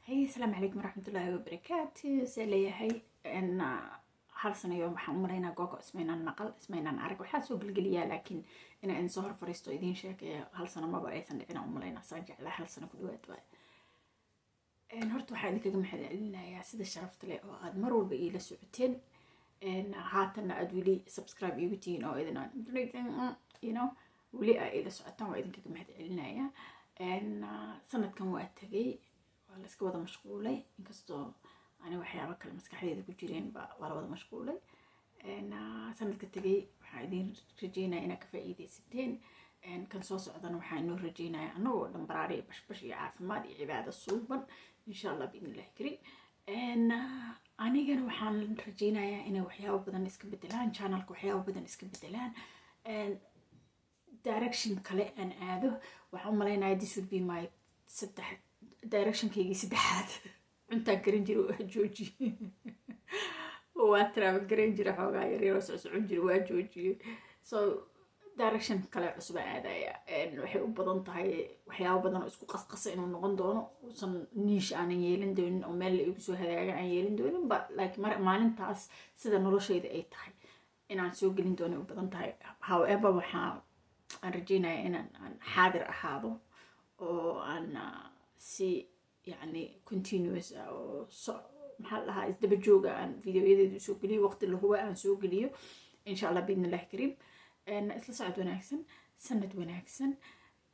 Hey, asalaamu calaykum waraxmatullaahi wabarakaatu. See leeyahay? Hal sanayo waxaan u malaynaa googo ismaynaan maqal, ismaynaan arag. Waxaa soo gelgeliyaa, laakiin inaan idin soo hor fariisto, idiin sheekeeyo, hal sano maba aysan dhicin aan u malaynaa. Saan jeclaa, hal sano ku dhawaad waay. Horta waxaan idinkaga mahad celinayaa sida sharafta leh oo aad mar walba iila socoteen, haatanna aad weli subscribe iigu tihiin oo idin weli aa iila socotaan. Waa idinkaga mahad celinayaa. Sanadkan waa tegay, waa la iska wada mashquulay. Inkastoo ani waxyaabo kale maskaxdeeda ku jireen, ba waa la wada mashquulay. Sanadka tegay waxaan idin rajeynaya inaad ka faa'iidaysateen. Kan soo socdana waxaan inoo rajeynaya annagoo dhan baraare iyo bashbash iyo caafimaad iyo cibaado suuban, insha Allah, biidni illahi kariim. Anigana waxaan rajeynayaa inay waxyaabo badan iska bedelaan channelka, waxyaabo badan iska bedelaan, direction kale aan aado. Waxaan u malaynayaa this would be my saddex directionkaygii saddexaad. Cuntaan karin jira, waa joojiyey. Waa travel garan jira, xoogaa yaryaroo socsocon jira, waa joojiyey. So direction kale cusub aan aadaya. Waxay u badan tahay waxyaabo badan oo isku qasqasa inuu noqon doono, uusan niche aanan yeelin doonin oo meel la igu soo hagaagan aan yeelin doonin ba, like maalintaas sida noloshayda ay tahay inaan soo gelin doono u badan tahay. However, waxaa aan rajeynaya inaan aan xaadir ahaado oo aan si yacni continuous ah oo so maxaa la dhahaa, isdaba jooga aan videoyadeedu soo geliyo, waqti lahuba aan soo geliyo, insha Allah, biidni illahi kariim. Isla socod wanaagsan, sanad wanaagsan.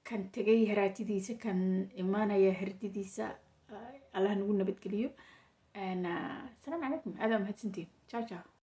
Kan tegay haraatidiisa, kan imaanaya herdidiisa, Allah nagu nabadgeliyo. Asalaamu calaykum, aad aa mahadsantiin. Ciao ciao.